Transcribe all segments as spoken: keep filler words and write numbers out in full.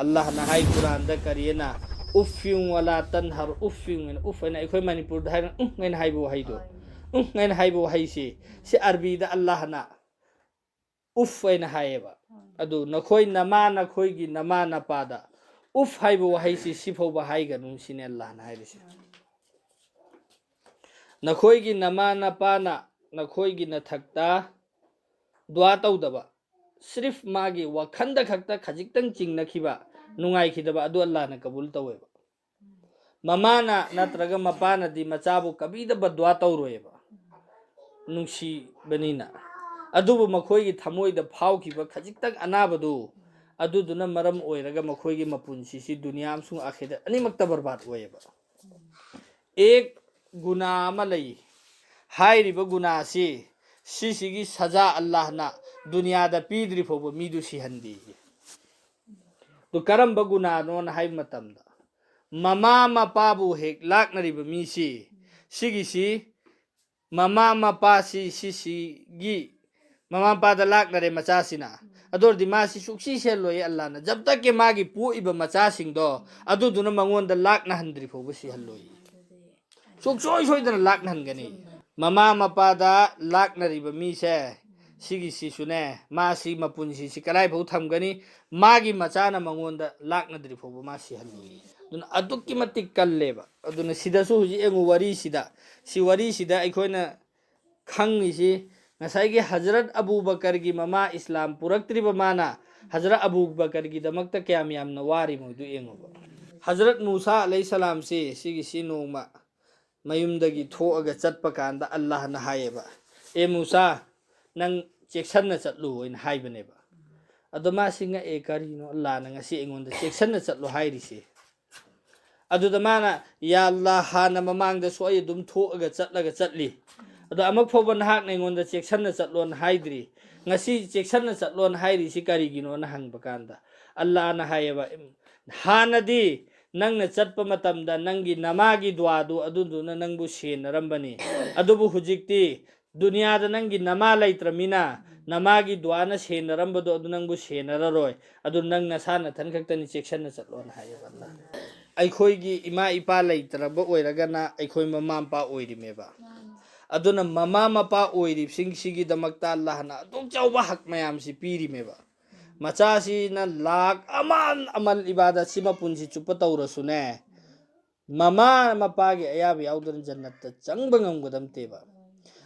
ꯑꯜꯂꯥꯍꯅ ꯍꯥꯏ ꯀꯨꯔꯥꯟꯗ ꯀꯔꯤꯅ, "ꯎꯐꯤꯌꯨꯡ ꯋꯥꯂꯥ ꯇꯟꯍꯔ ꯎꯐꯤꯌꯨꯡ" ꯍꯥꯏꯅ, "ꯎꯐ" ꯍꯥꯏꯅ ꯑꯩꯈꯣꯏ ꯃꯅꯤꯄꯨꯔꯗ ꯍꯥꯏꯔ "ꯎꯝ" ꯍꯥꯏꯅ ꯍꯥꯏꯕ ꯋꯥꯍꯩꯗꯣ, "ꯎꯝ" ꯍꯥꯏꯅ ꯍꯥꯏꯕ ꯋꯥꯍꯩꯁꯤ, ꯁꯤ ꯑꯔꯕꯤꯗ ꯑꯜꯂꯥꯍꯅ "ꯎꯐ" ꯍꯥꯏꯅ ꯍꯥꯏꯌꯦꯕ꯫ ꯑꯗꯨ ꯅꯈꯣꯏ ꯅꯃꯥ ꯅꯈꯣꯏꯒꯤ ꯅꯃꯥ ꯅꯄꯥꯗ "ꯎꯐ" ꯍꯥꯏꯕ ꯋꯥꯍꯩꯁꯤ ꯁꯤꯐꯥꯎꯕ ꯍꯥꯏꯒꯅꯨ ꯁꯤꯅꯦ ꯑꯜꯂꯥꯍꯅ ꯍꯥꯏꯔꯤꯁꯦ꯫ ꯅꯈꯣꯏꯒꯤ ꯅꯃꯥ ꯅꯄꯥꯅ ꯅꯈꯣꯏꯒꯤ ꯅꯊꯛꯇ ꯗꯨꯋꯥ ꯇꯧꯗꯕ, ꯁ꯭ꯔꯤꯐ ꯃꯥꯒꯤ ꯋꯥꯈꯟꯗ ꯈꯛꯇ ꯈꯖꯤꯛꯇꯪ ꯆꯤꯡꯅꯈꯤꯕ, ꯅꯨꯡꯉꯥꯏꯈꯤꯗꯕ ꯑꯗꯨ ꯑꯜꯂꯥꯍꯅ ꯀꯕꯨꯜ ꯇꯧꯋꯦꯕ꯫ ꯃꯃꯥꯅ ꯅꯠꯇ꯭ꯔꯒ ꯃꯄꯥꯅꯗꯤ ꯃꯆꯥꯕꯨ ꯀꯕꯤꯗ ꯕꯗ꯭ꯋꯥ ꯇꯧꯔꯣꯏꯕ, ꯅꯨꯡꯁꯤꯕꯅꯤꯅ꯫ ꯑꯗꯨꯕꯨ ꯃꯈꯣꯏꯒꯤ ꯊꯃꯣꯏꯗ ꯐꯥꯎꯈꯤꯕ ꯈꯖꯤꯛꯇꯪ ꯑꯅꯥꯕꯗꯨ, ꯑꯗꯨꯗꯨꯅ ꯃꯔꯝ ꯑꯣꯏꯔꯒ ꯃꯈꯣꯏꯒꯤ ꯃꯄꯨꯟꯁꯤꯁꯤ ꯗꯨꯅꯤꯌꯥ ꯑꯃꯁꯨꯡ ꯑꯥꯈꯤꯔꯠ ꯑꯅꯤꯃꯛꯇ ꯕꯔꯕꯥꯗ ꯑꯣꯏꯌꯦꯕ꯫ ꯑꯦꯛ ꯒꯨꯅꯥ ꯑꯃ ꯂꯩ꯫ ꯍꯥꯏꯔꯤꯕ ꯒꯨꯅꯥꯁꯤ, ꯁꯤꯁꯤꯒꯤ ꯁꯖꯥ ꯑꯜꯂꯥꯍꯅ ꯗꯨꯅꯤꯌꯥꯗ ꯄꯤꯗ꯭ꯔꯤ ꯐꯥꯎꯕ ꯃꯤꯗꯨ ꯁꯤꯍꯟꯗꯦ꯫ ꯑꯗꯨ ꯀꯔꯝꯕ ꯒꯨꯅꯥꯅꯣꯅ ꯍꯥꯏꯕ ꯃꯇꯝꯗ, ꯃꯃꯥ ꯃꯄꯥꯕꯨ ꯍꯦꯛ ꯂꯥꯛꯅꯔꯤꯕ ꯃꯤꯁꯤ, ꯁꯤꯒꯤꯁꯤ ꯃꯃꯥ ꯃꯄꯥꯁꯤ ꯁꯤꯁꯤꯒꯤ, ꯃꯃꯥ ꯃꯄꯥꯗ ꯂꯥꯛꯅꯔꯦ ꯃꯆꯥꯁꯤꯅ, ꯑꯗꯨ ꯑꯣꯏꯔꯗꯤ ꯃꯥꯁꯤ ꯁꯨꯛꯁꯤ ꯁꯤꯍꯜꯂꯣꯏ ꯑꯜꯂꯥꯍꯅ, ꯖꯕ ꯇꯛ ꯀꯤ ꯃꯥꯒꯤ ꯄꯣꯛꯏꯕ ꯃꯆꯥꯁꯤꯡꯗꯣ ꯑꯗꯨꯗꯨꯅ ꯃꯉꯣꯟꯗ ꯂꯥꯛꯅꯍꯟꯗ꯭ꯔꯤ ꯐꯥꯎꯕ ꯁꯤꯍꯜꯂꯣꯏ꯫ ꯁꯨꯛꯁꯣꯏ ꯁꯣꯏꯗꯅ ꯂꯥꯛꯅꯍꯟꯒꯅꯤ꯫ ꯃꯃꯥ ꯃꯄꯥꯗ ꯂꯥꯛꯅꯔꯤꯕ ꯃꯤꯁꯦ, ꯁꯤꯒꯤꯁꯤꯁꯨꯅꯦ, ꯃꯥꯁꯤ ꯃꯄꯨꯟꯁꯤꯁꯤ ꯀꯗꯥꯏꯐꯥꯎ ꯊꯝꯒꯅꯤ? ꯃꯥꯒꯤ ꯃꯆꯥꯅ ꯃꯉꯣꯟꯗ ꯂꯥꯛꯅꯗ꯭ꯔꯤ ꯐꯥꯎꯕ ꯃꯥ ꯁꯤꯍꯜꯂꯣꯏ꯫ ꯑꯗꯨꯅ ꯑꯗꯨꯛꯀꯤ ꯃꯇꯤꯛ ꯀꯜꯂꯦꯕ꯫ ꯑꯗꯨꯅ ꯁꯤꯗꯁꯨ ꯍꯧꯖꯤꯛ ꯌꯦꯡꯉꯨ, ꯋꯥꯔꯤꯁꯤꯗ, ꯁꯤ ꯋꯥꯔꯤꯁꯤꯗ ꯑꯩꯈꯣꯏꯅ ꯈꯪꯉꯤꯁꯤ, ꯉꯁꯥꯏꯒꯤ ꯍꯖꯔꯠ ꯑꯕꯨ ꯕꯀꯔꯒꯤ ꯃꯃꯥ, ꯏꯁꯂꯥꯝ ꯄꯨꯔꯛꯇ꯭ꯔꯤꯕ ꯃꯥꯅ ꯍꯖꯔꯠ ꯑꯕꯨ ꯕꯀꯔꯒꯤꯗꯃꯛꯇ ꯀꯌꯥꯝ ꯌꯥꯝꯅ ꯋꯥꯔꯤꯃꯣꯏꯗꯨ ꯌꯦꯡꯉꯨꯕ꯫ ꯍꯖꯔꯠ ꯃꯨꯁꯥ ꯑꯂꯩꯍꯤ ꯁꯂꯥꯝꯁꯤ ꯁꯤꯒꯤꯁꯤ ꯅꯣꯡꯃ ꯃꯌꯨꯝꯗꯒꯤ ꯊꯣꯛꯑꯒ ꯆꯠꯄ ꯀꯥꯟꯗ ꯑꯜꯂꯥꯍꯅ ꯍꯥꯏꯌꯦꯕ, "ꯑꯦ ꯃꯨꯁꯥ, ꯅꯪ ꯆꯦꯛꯁꯟꯅ ꯆꯠꯂꯨ" ꯍꯥꯏꯅ ꯍꯥꯏꯕꯅꯦꯕ꯫ ꯑꯗꯣ ꯃꯥꯁꯤ ꯉꯛꯑꯦ, "ꯀꯔꯤꯅꯣ ꯑꯜꯂꯥꯍꯅ ꯉꯁꯤ ꯑꯩꯉꯣꯟꯗ ꯆꯦꯛꯁꯟꯅ ꯆꯠꯂꯨ ꯍꯥꯏꯔꯤꯁꯦ?" ꯑꯗꯨꯗ ꯃꯥꯅ, "ꯌꯥ ꯑꯜꯂꯥꯍ, ꯍꯥꯟꯅ ꯃꯃꯥꯡꯗꯁꯨ ꯑꯩ ꯑꯗꯨꯝ ꯊꯣꯛꯑꯒ ꯆꯠꯂꯒ ꯆꯠꯂꯤ, ꯑꯗꯣ ꯑꯃꯨꯛ ꯐꯥꯎꯕ ꯅꯍꯥꯛꯅ ꯑꯩꯉꯣꯟꯗ ꯆꯦꯛꯁꯟꯅ ꯆꯠꯂꯣꯅ ꯍꯥꯏꯗ꯭ꯔꯤ꯫ ꯉꯁꯤ ꯆꯦꯛꯁꯟꯅ ꯆꯠꯂꯣꯅ ꯍꯥꯏꯔꯤꯁꯤ ꯀꯔꯤꯒꯤꯅꯣꯅ?" ꯍꯪꯕ ꯀꯥꯟꯗ ꯑꯜꯂꯥꯍꯅ ꯍꯥꯏꯌꯦꯕ, "ꯍꯥꯟꯅꯗꯤ ꯅꯪꯅ ꯆꯠꯄ ꯃꯇꯝꯗ ꯅꯪꯒꯤ ꯅꯃꯥꯒꯤ ꯗꯨꯋꯥꯗꯨ ꯑꯗꯨꯗꯨꯅ ꯅꯪꯕꯨ ꯁꯦꯟꯅꯔꯝꯕꯅꯤ, ꯑꯗꯨꯕꯨ ꯍꯧꯖꯤꯛꯇꯤ ꯗꯨꯅꯤꯌꯥꯗ ꯅꯪꯒꯤ ꯅꯃꯥ ꯂꯩꯇ꯭ꯔꯃꯤꯅ ꯅꯃꯥꯒꯤ ꯗꯨꯋꯥꯅ ꯁꯦꯟꯅꯔꯝꯕꯗꯣ ꯑꯗꯨ ꯅꯪꯕꯨ ꯁꯦꯟꯅꯔꯔꯣꯏ꯫ ꯑꯗꯨ ꯅꯪ ꯅꯁꯥ ꯅꯊꯟ ꯈꯛꯇꯅꯤ, ꯆꯦꯛꯁꯟꯅ ꯆꯠꯂꯣꯅ ꯍꯥꯏꯌꯦꯕ ꯑꯜꯂꯥꯍꯅ꯫ ꯑꯩꯈꯣꯏꯒꯤ ꯏꯃꯥ ꯏꯄꯥ ꯂꯩꯇ꯭ꯔꯕ ꯑꯣꯏꯔꯒꯅ ꯑꯩꯈꯣꯏ ꯃꯃꯥ ꯃꯄꯥ ꯑꯣꯏꯔꯤꯃꯦꯕ꯫ ꯑꯗꯨꯅ ꯃꯃꯥ ꯃꯄꯥ ꯑꯣꯏꯔꯤꯕꯁꯤꯡꯁꯤꯒꯤꯗꯃꯛꯇ ꯑꯜꯂꯥꯍꯅ ꯑꯗꯨꯛ ꯆꯥꯎꯕ ꯍꯛ ꯃꯌꯥꯝꯁꯤ ꯄꯤꯔꯤꯃꯦꯕ꯫ ꯃꯆꯥꯁꯤꯅ ꯂꯥꯛ ꯑꯃ ꯑꯃꯜ ꯏꯕꯥꯗꯠꯁꯤ ꯃꯄꯨꯟꯁꯤ ꯆꯨꯞꯄ ꯇꯧꯔꯁꯨꯅꯦ, ꯃꯃꯥ ꯃꯄꯥꯒꯤ ꯑꯌꯥꯕ ꯌꯥꯎꯗꯅ ꯖꯟꯅꯠꯇ ꯆꯪꯕ ꯉꯝꯒꯗꯕ ꯅꯠꯇꯦꯕ꯫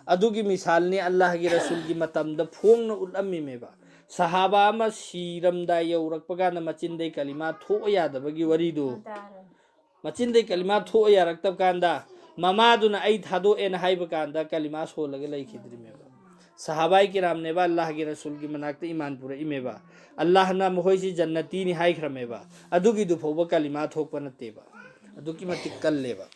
ꯑꯗꯨꯒꯤ ꯃꯤꯁꯥꯜꯅꯤ ꯑꯜꯂꯥꯍꯒꯤ ꯔꯁꯨꯜꯒꯤ ꯃꯇꯝꯗ ꯐꯣꯡꯅ ꯎꯠꯂꯝꯃꯤꯃꯦꯕ꯫ ꯁꯍꯥꯕꯥ ꯑꯃ ꯁꯤꯔꯝꯗꯥꯏ ꯌꯧꯔꯛꯄ ꯀꯥꯟꯗ ꯃꯆꯤꯟꯗꯩ ꯀꯂꯤꯃꯥ ꯊꯣꯛꯑ ꯌꯥꯗꯕꯒꯤ ꯋꯥꯔꯤꯗꯨ, ꯃꯆꯤꯟꯗꯩ ꯀꯂꯤꯃꯥ ꯊꯣꯛꯑ ꯌꯥꯔꯛꯇꯕ ꯀꯥꯟꯗ ꯃꯃꯥꯗꯨꯅ "ꯑꯩ ꯊꯥꯗꯣꯛꯑꯦꯅ" ꯍꯥꯏꯕ ꯀꯥꯟꯗ ꯀꯂꯤꯃꯥ ꯁꯣꯜꯂꯒ ꯂꯩꯈꯤꯗ꯭ꯔꯤꯃꯦꯕ꯫ ꯁꯍꯥꯕꯥꯏ ꯀꯤꯔꯥꯝꯅꯦꯕ ꯑꯜꯂꯥꯍꯒꯤ ꯔꯁꯨꯜꯒꯤ ꯃꯅꯥꯛꯇ ꯏꯃꯥꯟ ꯄꯨꯔꯛꯏꯃꯦꯕ꯫ ꯑꯜꯂꯥꯍꯅ ꯃꯈꯣꯏꯁꯤ ꯖꯟꯅꯇꯤꯅꯤ ꯍꯥꯏꯈ꯭ꯔꯃꯦꯕ꯫ ꯑꯗꯨꯒꯤꯗꯨ ꯐꯥꯎꯕ ꯀꯂꯤꯃꯥ ꯊꯣꯛꯄ ꯅꯠꯇꯦꯕ꯫ ꯑꯗꯨꯛꯀꯤ ꯃꯇꯤꯛ ꯀꯜꯂꯦꯕ꯫